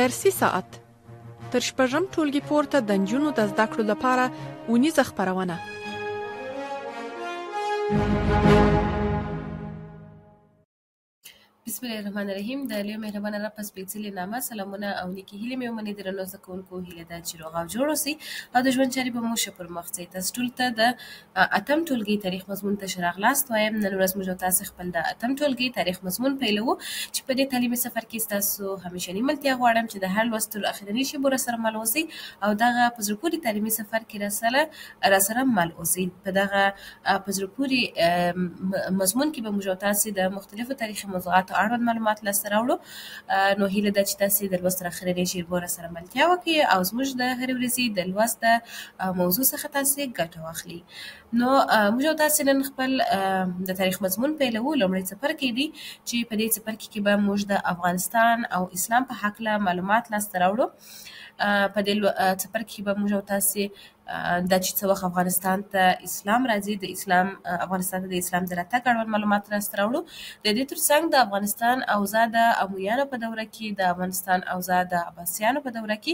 درسي ساعت تر شپږم ټولګي پورته د نجونو د زده کړو لپاره اونیزه خپرونه. بسم الله الرحمن الرحیم. د لوی مهربان الله په سپېڅلي نامه سلامونه او نیکې هیلې مې ومنئ. درنو زده کوونکو، هیله ده چې روغ او جوړ اوسئ او د ژوند چارې به مو ښه پر مخ ځي. تاسو ټول ته د اتم ټولګي تاریخ مضمون ته ښه راغلاست وایم. نن ورځ موږ او تاسې خپل د اتم ټولګي تاریخ مضمون پیلوو چې په دې تعلیمي سفر کې ستاسو همیشني ملتیا غواړم چې د هر لوست تر اخرني شېبو راسره مل اوسئ او دغه په زړه پورې تعلیمي سفر کې راسره مل اوسئ. په دغه په زړه پورې مضمون کې به موږ او تاسې د مختلفو تاریخي موضوعاتو اړوند معلومات لاسته راوړو. نو هیله ده چې تاسې د لوست تر اخرنۍ شېبو راسره ملتیا وکړئ او زموږ د هرې ورځې د لوست د موضوع څخه تاسې ګټه واخلئ. نو موږ او تاسې نن خپل د تاریخ مضمون پیلوو. لومړی څپرکی دی چې په دې څپرکي کې به موږ د افغانستان او اسلام په هکله معلومات لاسته راوړو. په دې څپرکي کې به موږ او تاسې دا چې څه وخت افغانستان ته اسلام راځي، د اسلام افغانستان ته د اسلام د راتګ اړوند معلومات لاسته راوړو. د دې ترڅنګ د افغانستان اوضاع د امویانو په دوره کې، د افغانستان اوضاع د عباسیانو په دوره کې،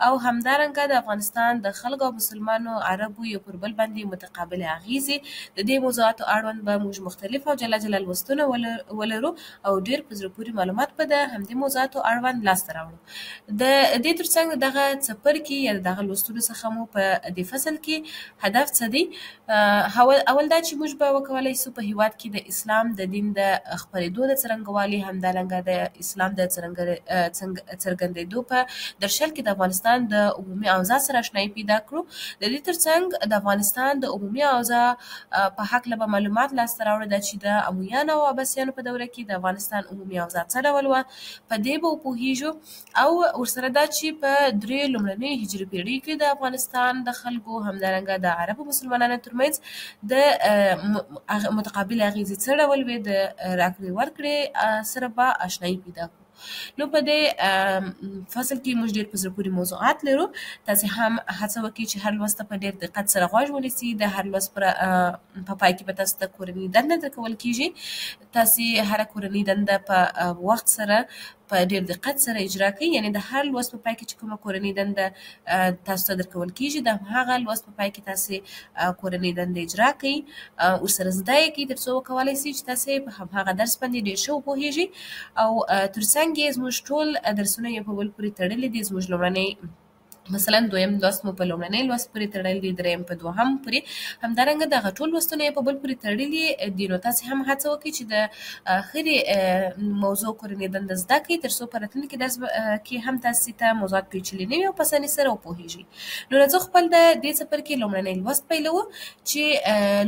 او همدارنګه د افغانستان د خلکو او مسلمانو عربو یو پر بل باندې متقابلې اغېزې، د دې موضوعاتو اړوند به موږ مختلف او جلا جلا لوستونه ولرو او ډېر په زړه پورې معلومات به د همدې موضوعاتو اړوند لاسته راوړو. د دې ترڅنګ دغه څپرکي یا دغه لوستونو څخه مو په دې فصل کې هدف څه دی؟ اول دا چې موږ به وکولای سو په هیواد کې د اسلام د دین د خپرېدو د څرنګوالي، همدارنګه د اسلام د څرګندېدو په درشل کې د افغانستان د عمومي اوضاع سره آشنایي پیدا کړو. د دې ترڅنګ د افغانستان د عمومي اوضاع په هکله به معلومات لاسته راوړو، دا چې د امویانو او عباسیانو په دوره کې د افغانستان عمومي اوضاع څه ډول وه، په دې به وپوهیږو. او ورسره دا چې په درې لومړنیو هجري پېړیو کې د افغانستان د خلکو همدارنګه د عربو مسلمانانو ترمنځ د متقابلې اغېزې څه ډول وې، د راکړې ورکړې سره به آشنایي پیدا کړو. نو په دې فصل کې موږ ډېر په زړه پورې موضوعات لرو. تاسې هم هڅه وکړئ چې هر لوست ته په ډېر دقت سره غوږ ونیسئ. د هر لوست په پای کې به تاسو ته کورنۍ دنده درکول کېږي. تاسې هره کورنۍ دنده په وخت سره په ډېر دقت سره اجرا کړئ. یعنې د هر لوست په پای کې چې کومه کورنۍ دنده تاسو ته درکول کېږي، د هغه لوست په پای کې تاسې کورنۍ دنده اجرا کړئ، ورسره زده یې کړئ، تر څو وکولای سئ چې تاسې په هماغه درس باندې ډېر ښه وپوهېږئ. او ترڅنګ یې زموږ ټول درسونه یو په بل پورې تړلي دي. زموږ لومړنی مثلا دویم لوست مو په لومړنی لوست پورې تړلی دی، دریم په دوهم پورې، همدارنګه دغه ټول لوستونه یې په بل پورې تړلي دي. نو تاسې هم هڅه وکړئ چې د هرې موضوع کورنۍ دنده زده کړئ، تر څو په راتلونکي درس کې هم تاسې ته موضوعات پیچلي نه وي او په اسانۍ سره وپوهېږئ. نو راځو خپل د دې څپرکي لومړنی لوست پیلوو چې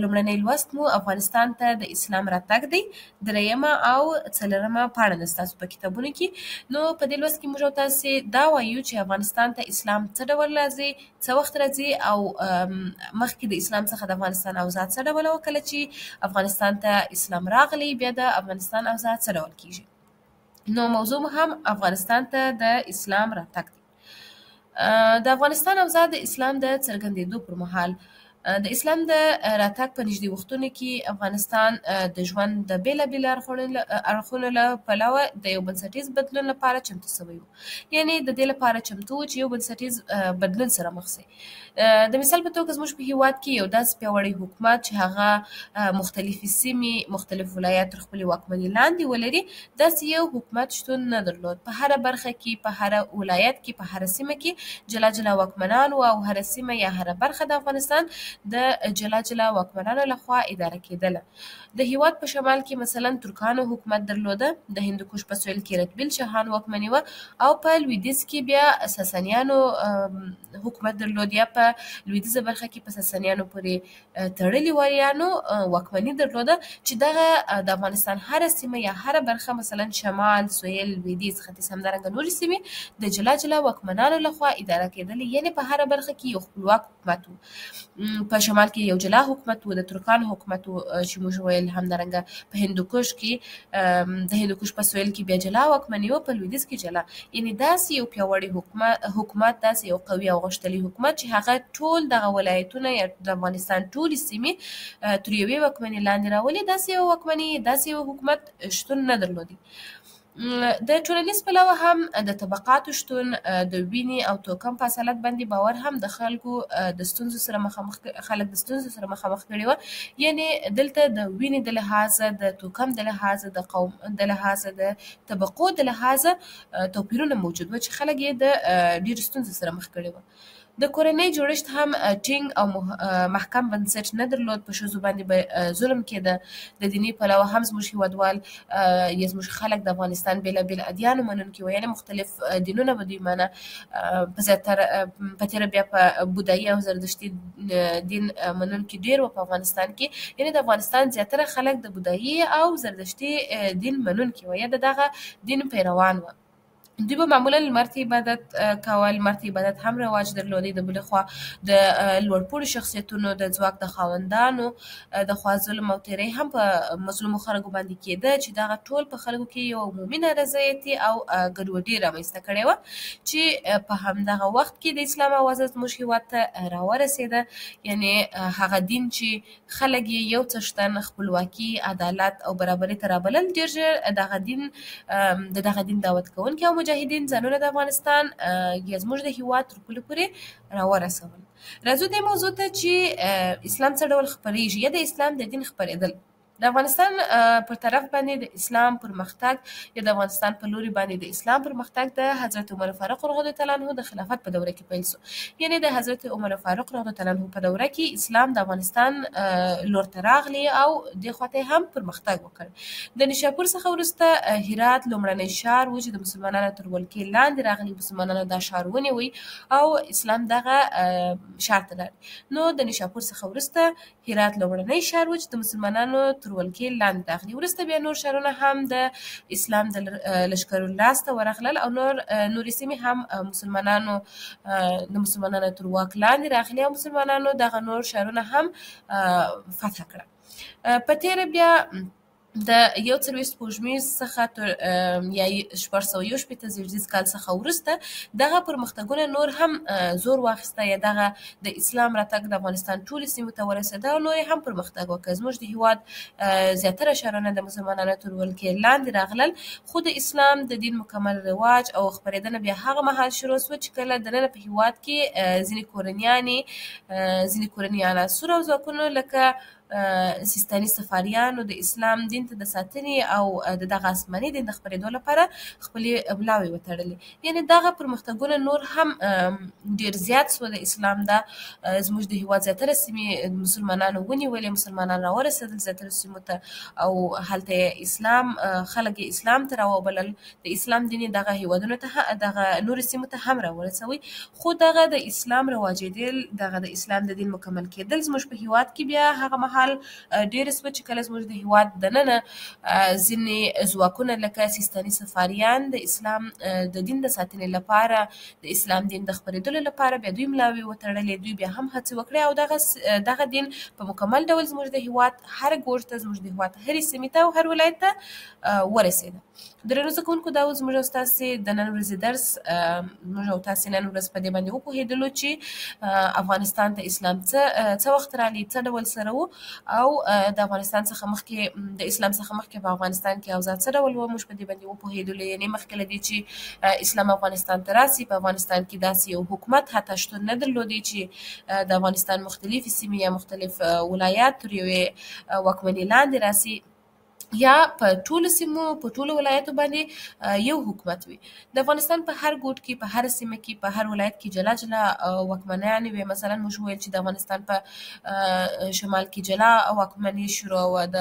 لومړنی لوست مو افغانستان ته د اسلام راتګ دی، درېیمه او څلورمه پاڼه ده ستاسو په کتابونو کې. نو په دې لوست کې موږ او تاسې دا وایو چې افغانستان ته اسلام څه ډول راځي، څه وخت راځي، او مخکې د اسلام څخه د افغانستان اوضاع څه ډول وه، کله چې افغانستان ته اسلام راغلی بیا د افغانستان اوضاع څه ډول کیږي. نو موضوع مو هم افغانستان ته د اسلام راتګ دی. د افغانستان اوضاع د اسلام د څرګندېدو پر مهال، د اسلام د راتګ په نږدې وختونو کې افغانستان د ژوند د بېلابېلو اړخونو له پلوه د یو بنسټیز بدلون لپاره چمتو شوی و. یعنې د دې لپاره چمتو و چې یو بنسټیز بدلون سره مخ شي. د مثال په توګه زموږ په هیواد کې یو داسې پیاوړی حکومت چې هغه مختلفې سیمې، مختلف ولایات تر خپلې واکمنۍ لاندې ولري، داسې یو حکومت شتون نه درلود. په هره برخه کې، په هره ولایت کې، په هره سیمه کې جلا جلا واکمنان وو او هره سیمه یا هره برخه د افغانستان د جلا جلا واکمنانو لخوا اداره کېدله. د هیواد په شمال کې مثلا ترکانو حکومت درلوده، د هندوکش په سویل کې رتبیل شاهان واکمني وه، او په لویدیځ کې بیا ساسانیانو حکومت درلود، یا په لویدیځه برخه کې په ساسانیانو پورې تړلي والیانو واکمني درلوده، چې دغه د افغانستان هره سیمه یا هره برخه مثلا شمال، سویل، لویدیځ، ختیځ، همدارنګه نورې سیمې د جلا جلا واکمنانو لخوا اداره کېدلې. یعنې په هره برخه کې یو خپلواک حکومت و. په شمال کې یو جلا حکومت و، د ترکانو حکومت و چې موږ ویل، همدارنګه په هندوکش کې، د هندوکش په سویل کې بیا جلا واکمني وه، په لویدیځ کې جلا. یعنې داسې یو پیاوړی حکومت، داسې یو قوي او غښتلی حکومت چې هغه ټول دغه ولایتونه یا د افغانستان ټولې سیمې تر یوې واکمنۍ لاندې راولي، داسې یو واکمني، داسې یو حکومت شتون نه درلودی. د ټولنیز پلوه هم د طبقاتو شتون، د وینې او توکم په اصالت باندې باور هم د خلکو د ستونزو سره مخامخ خلک د ستونزو سره مخامخ کړي وه. یعنې دلته د وینې د لحاظه، د توکم د لحاظه، د قوم د لحاظه، د طبقو د لحاظه توپیرونه موجود وه چې خلک یې د ډېرو ستونزو سره مخ کړي وه. د کورنۍ جوړښت هم ټینګ او محکم بنسټ نه درلود، په ښځو باندې به ظلم کېده. د دیني پلوه هم زموږ هیوادوال یا زموږ خلک د افغانستان بېلابېل ادیانو منونکي وه، یعنې مختلف دینونه به دوی منه، په زیاتره په تېره بیا په بودایي او زردشتي دین منونکي ډېر وه په افغانستان کې. یعنې د افغانستان زیاتره خلک د بودایي او زردشتي دین منونکي وه یا د دغه دین پیروان وه. دوی به معمولا لمر ته عبادت کاوه، لمر ته عبادت هم رواج درلودی. د بلې خوا د لوړپوړو شخصیتونو، د ځواک د خاوندانو د خوا ظلم او تیری هم په مظلومو خلکو باندې کېده، چې دغه ټول په خلکو کې یو عمومي نارضایتي او ګډوډي رامنځته کړې وه، چې په همدغه وخت کې د اسلام اوازه زموږ هیواد ته راورسېده. یعنې هغه دین چې خلک یې یو څښتن خپلواکي، عدالت او برابرۍ ته رابلل، ډېر ژر دغه دین د دغه دین دعوت کوونکي او مجاهدین ځانونه د افغانستان یا زموږ د هیواد تر پولو پورې راورسول. راځو دې موضوع ته چې اسلام څه ډول خپرېږي یا د اسلام د دین خپرېدل. د افغانستان پر طرف باندې د اسلام پرمختګ یا د افغانستان په لوري باندې د اسلام پرمختګ د حضرت عمر فاروق رضی الله عنه د خلافت په دوره کې پیل سو. یعنې د حضرت عمر فاروق رضی الله عنه په دوره کې اسلام د افغانستان لور ته راغلی او دې خواته هم پرمختګ وکړ. د نیشاپور څخه وروسته هرات لومړنی ښار و چې د مسلمانانو تر ولکې لاندې راغلی، مسلمانانو دا ښار ونیوی او اسلام دغه ښار ته لاړ. نو د نیشاپور څخه وروسته هرات لومړنی ښار و چې د مسلمانانو تر ولکې لاندې راغلي. وروسته بیا نور ښارونه هم د اسلام د لښکرو لاسته ورغلل او نورې سیمې هم مسلمانانو د مسلمانانو تر واک لاندې راغلي او مسلمانانو دغه نور ښارونه هم فتح کړه. په تېره بیا د 41 سپوږمیز څخه تر یا 661 زېږدیز کال څخه وروسته دغه پرمختګونه نور هم زور واخیسته، یا دغه د اسلام راتګ د افغانستان ټولې سیمو ته ورسېده او نور یې هم پرمختګ وکړ. زموږ د هیواد زیاتره ښارونه د مسلمانانو تر ولکې لاندې راغلل، خو د اسلام د دین مکمل رواج او خپرېدنه بیا هغه مهال شروع شوه چې کله دننه په هیواد کې ځینې کورني عناصر او ځواکونو لکه سیستاني سفاریانو د اسلام دین ته د ساتنې او د دغه آسماني دین د خپرېدو لپاره خپلې ملاوې وتړلې. یعنې دغه پرمختګونه نور هم ډېر زیات سوه. د اسلام دا زموږ د هیواد زیاتره سیمې مسلمانانو ونیولې، مسلمانان راورسېدل زیاتره سیمو ته او هلته یې اسلام خلک یې اسلام ته راوبلل. د اسلام دین یې دغه هیوادونو ته دغه نورو سیمو ته هم راورسوي. خو دغه د اسلام رواجېدل، دغه د اسلام د دین مکمل کېدل زموږ په هیواد کې بیا هغه مهال ډېر سوه چې کله زموږ د هیواد دننه ځینې ځواکونه لکه سیستاني سفاریان د اسلام د دین د ساتنې لپاره، د اسلام دین د خپرېدلو لپاره بیا دوی ملاوې وتړلې، دوی بیا هم هڅې وکړې او دغه دین په مکمل ډول زموږ د هیواد هر ګوټ ته، زموږ د هیواد هرې سیمې ته او هر ولایت ته ورسېده. درنو زده کوونکو، دا و زموږ او ستاسې د نن ورځې درس. موږ او تاسې نن ورځ په دې باندې وپوهېدلو چې افغانستان ته اسلام څه وخت راغلی، څه ډول سره و، او د افغانستان څخه مخکې د اسلام څخه مخکې په افغانستان کې اوضاع څه ډول وه. موږ په دې باندې وپوهېدلو. یعنې مخکې له دې چې اسلام افغانستان ته راسي، په افغانستان کې داسې یو حکومت حتی شتون نه درلودی چې د افغانستان مختلفې سیمې یا مختلف ولایات تر یوې واکمنۍ لاندې راسي، یا په ټولو سیمو په ټولو ولایاتو باندې یو حکومت وي. د افغانستان په هر ګوټ کې، په هر سیمه کې، په هر ولایت کې جلا جلا واکمنان وي. مثلا موږ وویل چې د افغانستان په شمال کې جلا واکمني شروع وه، د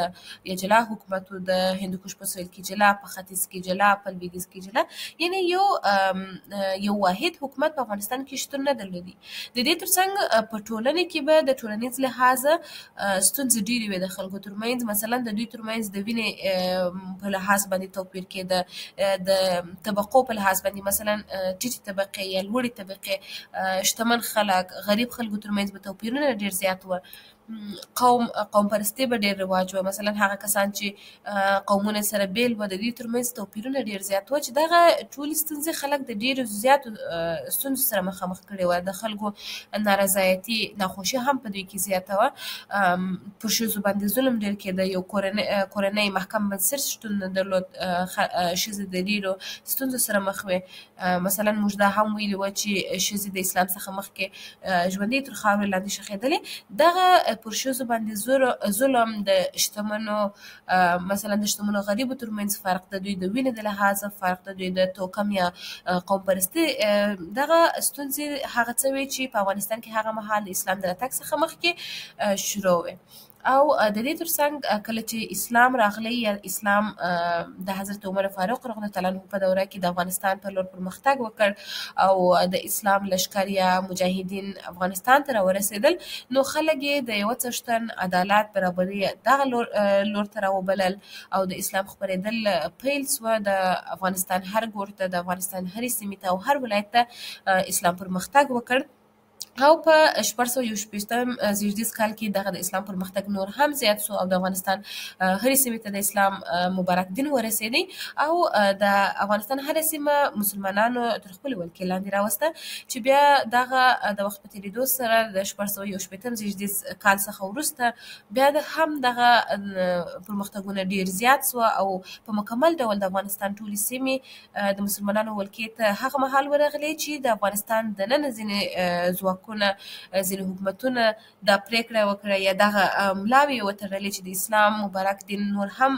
یا جلا حکومت و، د هندوکش په سویل کې جلا، په ختیځ کې جلا، په لویدیځ کې جلا. یعنې یو واحد حکومت په افغانستان کې شتون نه درلودي. د دې ترڅنګ په ټولنې کې به د ټولنیز لحاظه ستونزې ډېرې وې د خلکو ترمنځ. مثلا د دوی ترمنځ د وینې په لحاظ باندې توپیر کېده، د طبقو په لحاظ باندې، مثلا ټیټې طبقې یا لوړې طبقې، شتمن خلک، غریب خلکو ترمنځ به توپیرونه ډېر زیات وه. قوم پرستي به ډېر رواج و. مثلا هغه کسان چې قومونه سره بېل وه، د دوی ترمنځ توپیرونه ډېر زیات وه، چې دغه ټولې ستونزې خلک د ډېرو زیاتو ستونزو سره مخامخ کړي وه. د خلکو نارضایتي، ناخوښي هم په دوی کې زیاته وه. پر ښځو باندې ظلم ډېر کېده، یو کورنۍ محکم بنسټ شتون نه درلود، ښځې د ډېرو ستونزو سره مخ وې. مثلا موږ دا هم ویلي وه چې ښځې د اسلام څخه مخکې ژوندۍ تر خاورې لاندې ښخېدلې. دغه پر ښځو باندې ظلم، د شتمنو مثلا د شتمنو غریبو ترمنځ فرق، د دوی د وینې د لحاظه فرق، د دوی د توکم یا قوم پرستي، دغه ستونزې هغه څه وې چې په افغانستان کې هغه مهال د اسلام د راتګ څخه مخکې شروع وې. او د دې ترڅنګ کله چې اسلام راغلی یا اسلام د حضرت عمر فاروق رضی الله تعالی عنه په دوره کې د افغانستان پر لور پرمختګ وکړ او د اسلام لښکر یا مجاهدین افغانستان ته راورسېدل، نو خلک یې د یوه څښتن، عدالت، برابري دغه لور ته راوبلل او د اسلام خپرېدل پیل سوه. د افغانستان هر ګوټ ته، د افغانستان هرې سیمې ته او هر ولایت ته اسلام پرمختګ وکړ. او په 661 زیږدیز کال کې دغه د اسلام پرمختګ نور هم زیات سو او د افغانستان هرې سیمې ته د اسلام مبارک دین ورسېدی او د افغانستان هره سیمه مسلمانانو تر خپلې ولکې لاندې راوسته، چې بیا دغه د وخت په تېرېدو سره د 661 زیږدیز کال څخه وروسته بیا د هم دغه پرمختګونه ډېر زیات سوه او په مکمل ډول د افغانستان ټولې سیمې د مسلمانانو ولکې ته هغه مهال ورغلې چې د افغانستان دننه ځینې ځواکونه، ځینې حکومتونه دا پرېکړه وکړه یا دغه ملاوې یې وتړلې چې د اسلام مبارک دین نور هم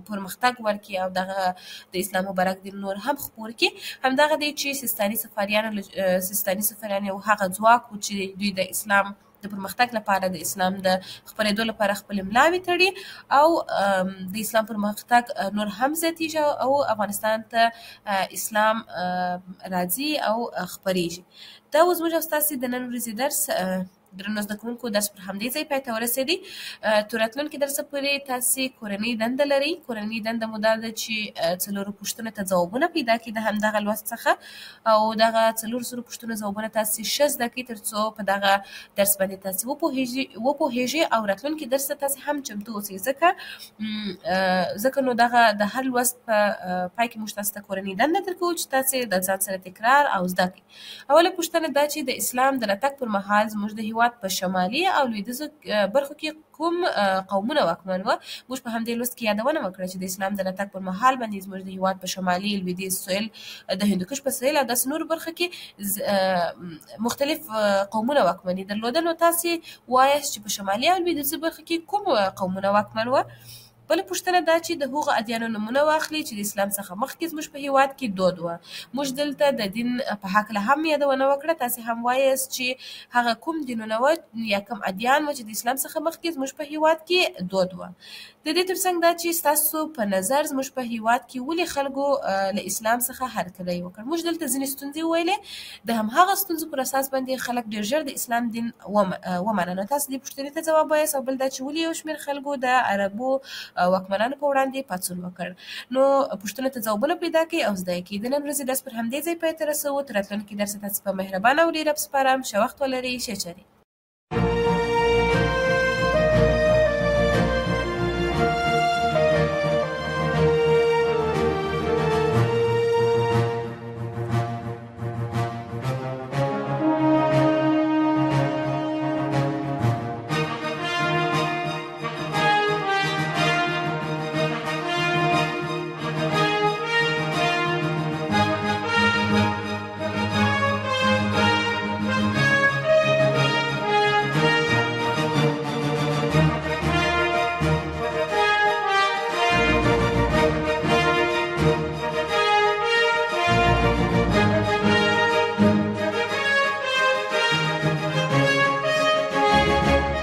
پرمختګ ورکړي او دغه د اسلام مبارک دین نور هم خپور کړي. همدغه دی چې سیستاني صفاریان یو هغه ځواک و چې دوی د اسلام د پرمختګ لپاره، د اسلام د خپرېدو لپاره خپلې ملاوې تړي او د اسلام پرمختګ نور هم زیاتېږي او افغانستان ته اسلام راځي او خپرېږي. دا و زموږ او ستاسې د نن ورځې درس. درنو زده کوونکو، درس پر همدې ځای پای ته ورسېدی. تر راتلونکي درسه پورې تاسې کورنۍ دنده لرئ. کورنۍ دنده مو دا ده چې څلورو پوښتنو ته ځوابونه پیدا کړئ د همدغه لوست څخه، او دغه څلور سرو پوښتنو ځوابونه تاسې ښه زده کړئ تر څو په دغه درس باندې تاسې وپوهېږئ او راتلونکي درس ته تاسې هم چمتو اوسئ. ځکه نو دغه د هر لوست په پای کې موږ تاسې ته کورنۍ دنده درکوو چې تاسې د ځان سره تکرار او زده کړئ. اوله پوښتنه دا چې د اسلام د راتګ پر مهال زموږ د هېواد په شمالي او لویدیځو برخو کې کوم قومونه واکمن وه؟ موږ په همدې لوست کې یادونه وکړه چې د اسلام د راتګ پر مهال باندې زموږ د هېواد په شمالي، لویدیځ، سویل، د هندوکش په سویل او داسې نورو برخو کې مختلف قومونه واکمني درلوده. نو تاسې وایاست چې په شمالي او لویدیځو برخو کې کوم قومونه واکمن وه؟ بله پوښتنه دا چې د هغو ادیانو نومونه واخلي چې د اسلام څخه مخکې زموږ په هېواد کې دود وه. موږ دلته د دین په هکله هم یادونه وکړه. تاسې هم وایاست چې هغه کوم دینونه وه یا کوم ادیان وه چې د اسلام څخه مخکې زموږ په هېواد کې دود وه. د دې ترڅنګ دا چې ستاسو په نظر زموږ په هېواد کې ولې خلکو له اسلام څخه هرکلی وکړ؟ موږ دلته ځینې ستونزې وویلې، د هماغه ستونزو پر اساس باندې خلک ډېر ژر د اسلام دین ومنه. نو تاسو دې پوښتنې ته ځواب وایاست. او بل دا چې ولې یو شمېر خلکو د عربو واکمنانو په وړاندې پاڅون وکړ؟ نو پوښتنو ته ځوابونه پیدا کړئ او زده یې کړئ. د نن ورځې درس پر همدې ځای پای ته رسوو. تر راتلونکي درسه تاسې په مهربانه او لوی رب سپارم. ښه وخت ولرئ. ښې چارې.